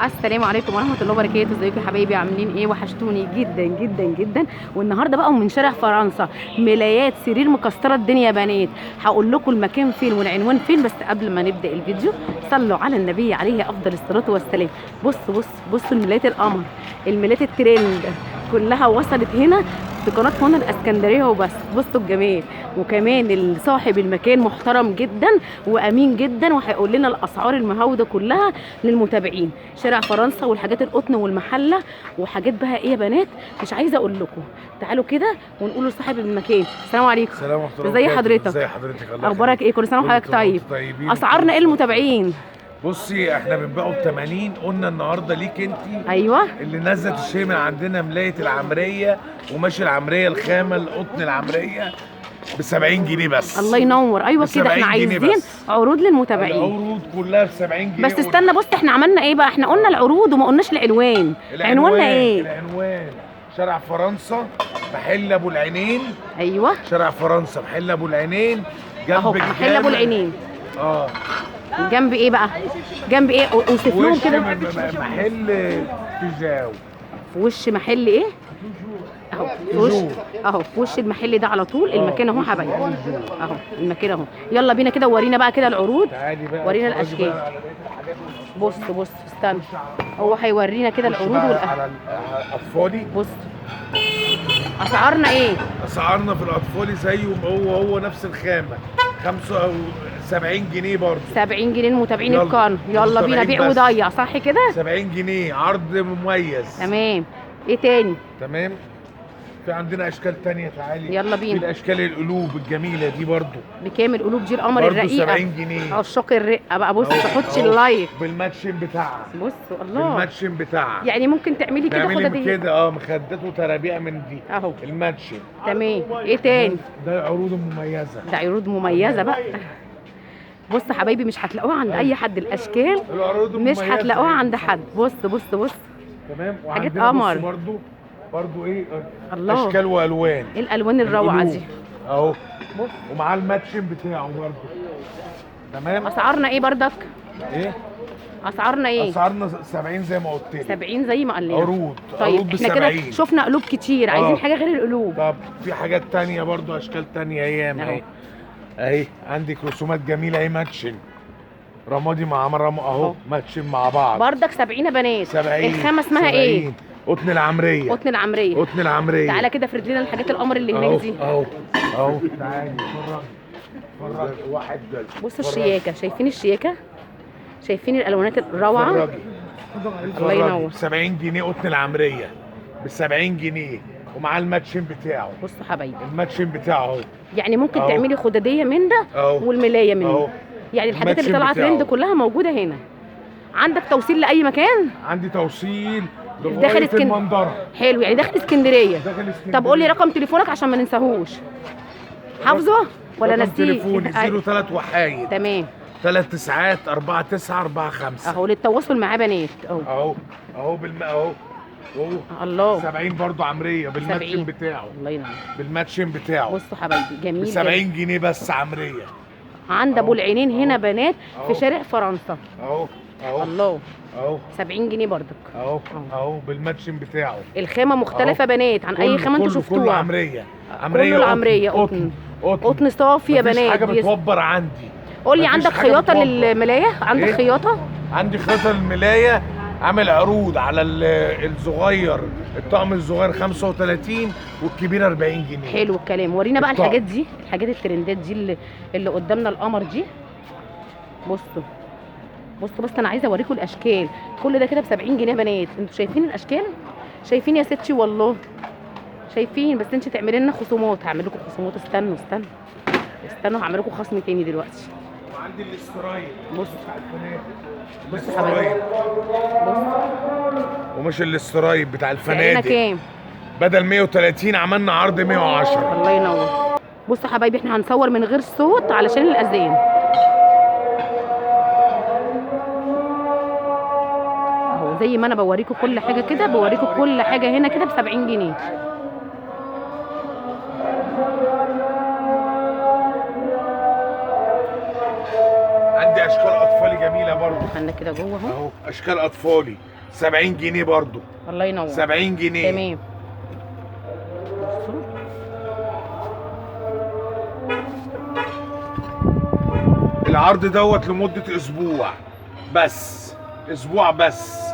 السلام عليكم ورحمة الله وبركاته. ازيكم يا حبايبي، عاملين ايه؟ وحشتوني جدا جدا جدا. والنهارده بقى من شارع فرنسا، ملايات سرير مكسرة الدنيا يا بنات. هقول لكم المكان فين والعنوان فين، بس قبل ما نبدا الفيديو صلوا على النبي عليه افضل الصلاة والسلام. بصوا بصوا بصوا الملايات القمر، الملايات الترند كلها وصلت هنا في قناة هنا الاسكندرية وبس. بصوا الجمال، وكمان صاحب المكان محترم جدا وامين جدا، وهيقول لنا الاسعار المهوده كلها للمتابعين. شارع فرنسا والحاجات القطن والمحله وحاجات بقى ايه يا بنات، مش عايزه اقول لكم. تعالوا كده ونقول لصاحب المكان. السلام عليكم. السلام ورحمة الله ازي وبركاته. حضرتك؟ ازي حضرتك؟ الله اخبارك ايه؟ كل سنة وحضرتك طيب. طيبين. اسعارنا ايه المتابعين؟ بصي احنا بنبيعه ب 80، قلنا النهارده ليك انت. ايوه، اللي نزلت الشيء من عندنا ملايه العمرية وماشي العمرية الخامة القطن العمرية ب 70 جنيه بس. الله ينور. ايوه كده، احنا 70 جنيه عايزين بس. عروض للمتابعين. العروض كلها ب 70 جنيه. بس استنى، بص احنا عملنا ايه بقى؟ احنا قلنا العروض وما قلناش العنوان. عنواننا ايه؟ العنوان شارع فرنسا محل ابو العينين. ايوه، شارع فرنسا محل ابو العينين، جنب اهو محل ابو العينين. جنب ايه بقى؟ جنب ايه؟ اوصف لهم كده. محل تجاو. في وش محل ايه؟ اهو في وش، اهو في وش المحل ده على طول. المكان اهو حبايبي، اهو المكان اهو. يلا بينا كده، ورينا بقى كده العروض، ورينا الاشكال. بص بص استنى، هو هيورينا كده العروض على الاطفالي. بص اسعارنا ايه؟ اسعارنا في الاطفالي زيه هو هو نفس الخامة، 75 جنيه برضه. 70 جنيه المتابعين القناة. يلا بينا، بيع وضيع، صح كده؟ 70 جنيه عرض مميز. تمام. ايه تاني؟ تمام، في عندنا اشكال تانية، تعالي يلا بينا. في الاشكال القلوب الجميلة دي برضه. بكام القلوب دي؟ القمر برضه الرقيقة 70 جنيه. عشاق الرقة بقى. بص تحطي ال like بال matching بتاعها. بصوا الله، بال matching بتاعها. يعني ممكن تعملي كده، خدها كده مخدات وترابيع من دي اهو ال matching. تمام. ايه تاني؟ ده عروض مميزة، ده عروض مميزة بقى. بص حبايبي، مش هتلاقوها عند اي حد، الاشكال مش هتلاقوها عند حد. بص بص بص. تمام. حاجات قمر برضو ايه؟ الله، اشكال والوان. ايه الالوان الروعة دي اهو. بص، ومعاه ال matching بتاعه برضو. تمام. اسعارنا ايه بردك؟ ايه اسعارنا ايه؟ اسعارنا 70 زي ما قلت لك. 70 زي ما قال لنا. عروض. طيب عروض احنا كده شفنا قلوب كتير، عايزين حاجة غير القلوب. طب في حاجات تانية برضو، اشكال تانية ايام اهي. اهي عندك رسومات جميلة اهي، matching رمادي مع رمادي اهو، matching مع بعض بردك. 70 يا بنات. 70. الخامة اسمها ايه؟ قطن العمرية. قطن العمرية. قطن العمرية. تعالى كده افرد لنا الحاجات القمر اللي هناك دي اهو اهو. تعالي اتفرجي اتفرجي. واحد. بصوا الشياكه، شايفين الشياكه؟ شايفين الالوانات الروعة؟ الله ينور. 70 جنيه قطن العمرية ب 70 جنيه، ومعاه ال matching بتاعه. بصوا حبايبي ال matching بتاعه اهو. يعني ممكن تعملي خداديه من ده والملايه من ده. يعني الحاجات اللي طالعه ترند كلها موجودة هنا. عندك توصيل لاي مكان؟ عندي توصيل داخل اسكندرية. حلو، يعني داخل اسكندرية. داخل اسكندرية. طب قول لي رقم تليفونك عشان ما ننساهوش. حافظه ولا نسيه؟ تليفوني 03 وحايد. تمام. 3 9 4 9 4 5 اهو للتواصل معاه بنات. اهو اهو اهو اهو اهو. الله. 70 برضه عمرية بال matching بتاعه. الله ينور. بال matching بتاعه. بصوا حبايبي، جميل. 70 جنيه بس عمرية. عند ابو العينين هنا بنات، في شارع فرنسا. اهو اهو. الله. اهو 70 جنيه بردك. اهو اهو بال matching بتاعه. الخامة مختلفة بنات عن اي خامة انتوا شفتوها. كله عمرية. عمرية، كله العمرية. قطن قطن صافي يا بنات. مفيش حاجة بتوبر عندي. قول لي، عندك خياطة للملايه؟ عندك خياطة؟ عندي خياطة للملايه. عامل عروض على الصغير، الطقم الصغير 35 والكبير 40 جنيه. حلو الكلام. ورينا بقى الحاجات دي، الحاجات الترندات دي اللي قدامنا القمر دي. بصوا بصوا بس، انا عايزه اوريكم الاشكال. كل ده كده ب 70 جنيه يا بنات. انتوا شايفين الاشكال؟ شايفين يا ستي؟ والله شايفين. بس انت تعملي لنا خصومات. هعمل لكم خصومات. استنوا استنوا استنوا، هعمل لكم خصم تاني دلوقتي. وعندي ال stripe. بص بص حبايبي، بص ومش ال stripe بتاع الفنادق. كام؟ بدل 130 عملنا عرض 110. الله ينور. بصوا حبايبي، احنا هنصور من غير صوت علشان الاذان. اهو زي ما انا بوريكم كل حاجة كده، بوريكم كل حاجة هنا كده ب 70 جنيه. عندي اشكال اطفالي جميلة برضو. دخلنا كده جوه اهو. اهو اشكال اطفالي 70 جنيه برضو. الله ينور. 70 جنيه. تمام. بصوا العرض دوت لمدة اسبوع بس، اسبوع بس.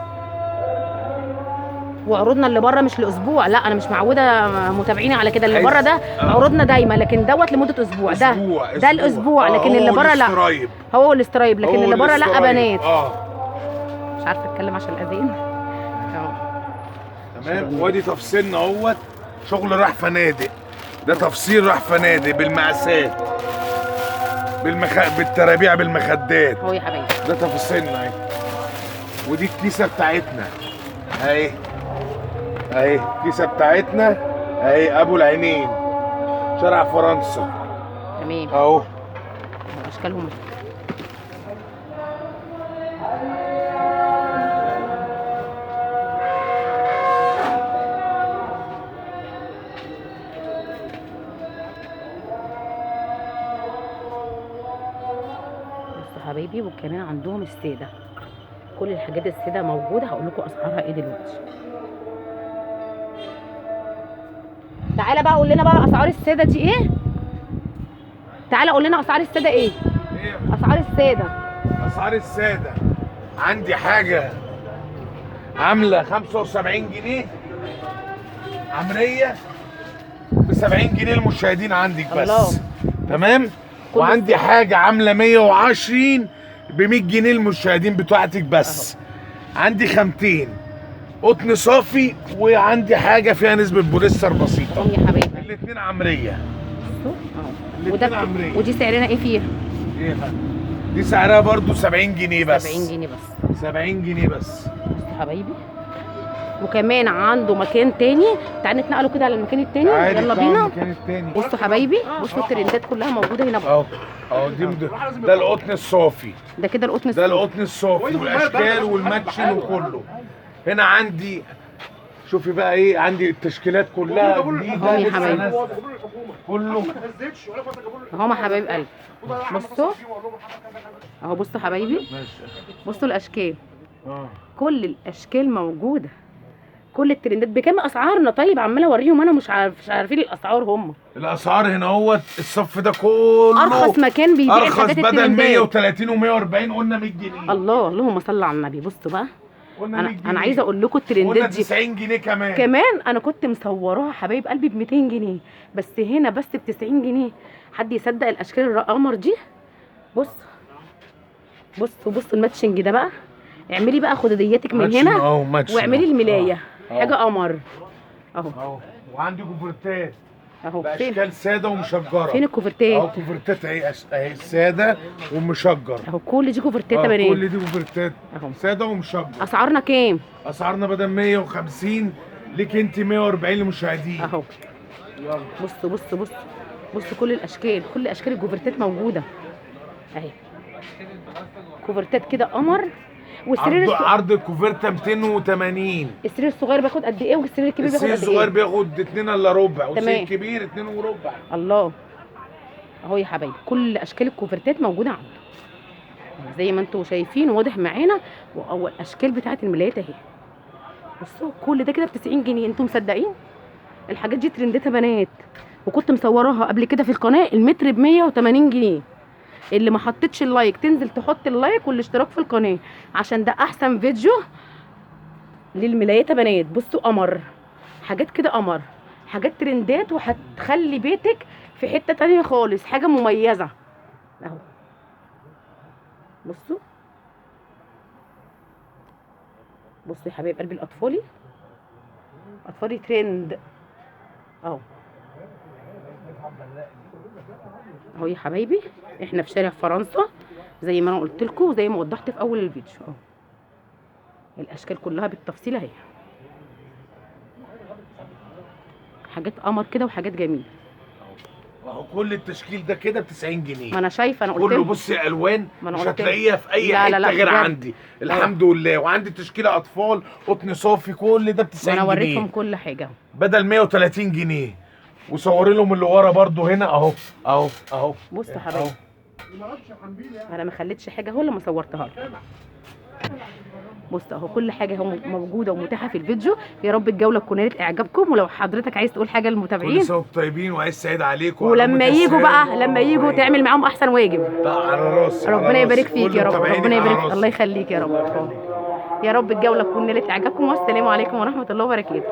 وعروضنا اللي بره مش لاسبوع، لا انا مش معوده متابعيني على كده، اللي بره ده عروضنا دايما، لكن دوت لمدة اسبوع. ده أسبوع. ده الاسبوع، لكن اللي بره لا. هو ال stripe، لكن اللي بره لا بنات. مش عارفه اتكلم عشان الاذان. تمام. وادي تفصيلنا اهوت، شغل راح فنادق، ده تفصيل راح فنادق بالمقاسات، بالترابيع، بالمخدات اهو يا حبايبي. ده تفاصيلنا اهي. ودي الكيسة بتاعتنا اهي، اهي الكيسة بتاعتنا اهي، ابو العينين، شارع فرنسا. تمام اهو اشكالهم. حبايبي، وكمان عندهم السادة، كل الحاجات السادة موجودة. هقول لكم اسعارها ايه دلوقتي. تعالى بقى قول لنا بقى اسعار السادة دي ايه. تعالى قول لنا اسعار السادة ايه. اسعار السادة، اسعار السادة عندي حاجة عامله 75 جنيه عمرية ب 70 جنيه المشاهدين عندك بس. الله. تمام. وعندي حاجة عاملة 120 ب 100 جنيه المشاهدين بتوعتك بس. أهو. عندي خامتين قطن صافي، وعندي حاجة فيها نسبة بوليستر بسيطة. اهو يا حبايبي الاتنين عمرية. اهو. الاتنين عمرية. ودي سعرنا ايه فيها؟ ايه فندم؟ دي سعرها برضو 70 جنيه بس. 70 جنيه بس. 70 جنيه بس. بصوا حبايبي، وكمان عنده مكان تاني. تعالى نتنقلوا كده على المكان التاني. يلا بينا. بصوا حبايبي، بصوا الترندات كلها موجودة هنا. اهو اهو دي ده القطن الصافي، ده كده القطن الصافي، ده القطن الصافي والاشكال وال matching وكله. هنا عندي، شوفي بقى ايه، عندي التشكيلات كلها اهو يا حبايبي كله اهو يا حبايب قلبي. بصوا اهو، بصوا حبايبي، بصوا الاشكال، كل الاشكال موجودة، كل الترندات. بكام اسعارنا؟ طيب عماله اوريهم انا، مش عارفين الاسعار. هم الاسعار هنا اهوت، الصف ده كله ارخص مكان بيبيع ارخص، بدل 130 و140 قلنا 100 جنيه. الله، اللهم صل على النبي. بصوا بقى، انا عايزه اقول لكم الترندات دي 90 جنيه كمان. كمان انا كنت مصوراها حبايب قلبي ب 200 جنيه بس، هنا بس ب 90 جنيه. حد يصدق الاشكال القمر دي؟ بص بصوا بصوا ال matching ده بقى. اعملي بقى خدادياتك من هنا واعملي الملايه. حاجة قمر اهو. اهو. وعندي كوفرتات اهو باشكال ساده ومشجره. فين الكوفرتات؟ اهو كوفرتات اهي، اهي ساده ومشجر اهو. كل دي كوفرتات يا بنات، كل دي كوفرتات ساده ومشجر. اسعارنا كام؟ اسعارنا بدل 150 ليك انت 140 للمشاهدين اهو. يلا بصوا بصوا بصوا بصوا كل الاشكال، كل اشكال الكوفرتات موجودة اهي. كوفرتات كده قمر. والسرير عرض الكوفرته 280. السرير الصغير بياخد قد ايه والسرير الكبير بياخد قد ايه؟ السرير الصغير بياخد 2 الا ربع، والسرير الكبير 2 وربع. الله اهو يا حبايبي، كل اشكال الكوفرتات موجودة عنده زي ما انتم شايفين، واضح معانا. واول اشكال بتاعه الملايات اهي. بصوا كل ده كده ب 90 جنيه، انتم مصدقين؟ الحاجات دي ترندتها بنات، وكنت مصوراها قبل كده في القناة. المتر ب 180 جنيه. اللي ما حطتش ال like تنزل تحط ال like والاشتراك في القناة، عشان ده احسن فيديو للملايات يا بنات. بصوا قمر، حاجات كده قمر، حاجات ترندات، وهتخلي بيتك في حتة تانية خالص، حاجة مميزة اهو. بصوا بصوا يا حبايب قلبي، الاطفالي، اطفالي ترند اهو. اهو يا حبايبي، احنا في شارع فرنسا زي ما انا قلت لكم وزي ما وضحت في اول الفيديو اهو. الاشكال كلها بالتفصيل اهي، حاجات قمر كده وحاجات جميلة اهو. كل التشكيل ده كده ب 90 جنيه. ما انا شايفه، انا قلت كله. بصي الوان مش هتلاقيها في اي لا حتة لا غير بجد. عندي الحمد لله. وعندي تشكيله اطفال قطن صافي، كل ده ب 90 جنيه. انا وريتهم كل حاجة بدل 130 جنيه. وصوري لهم اللي ورا برضو هنا اهو اهو اهو. بصوا حبايبي، انا ما خليتش حاجة اهو لما صورتها لكم. بص اهو كل حاجة اهو موجودة ومتاحه في الفيديو. يا رب الجولة تكون نالت اعجابكم. ولو حضرتك عايز تقول حاجة كل للمتابعين، سنة وانتم طيبين وعيد سعيد عليكم وعلى ولما أمة يجوا الإسلام. بقى، لما يجوا تعمل معاهم احسن واجب. لا، على راسي، على ربنا راسي. يبارك فيك كل يا رب، متابعينك ربنا على يبارك، راسي. الله يخليك يا رب. يا رب الجولة تكون نالت اعجابكم، والسلام عليكم ورحمة الله وبركاته.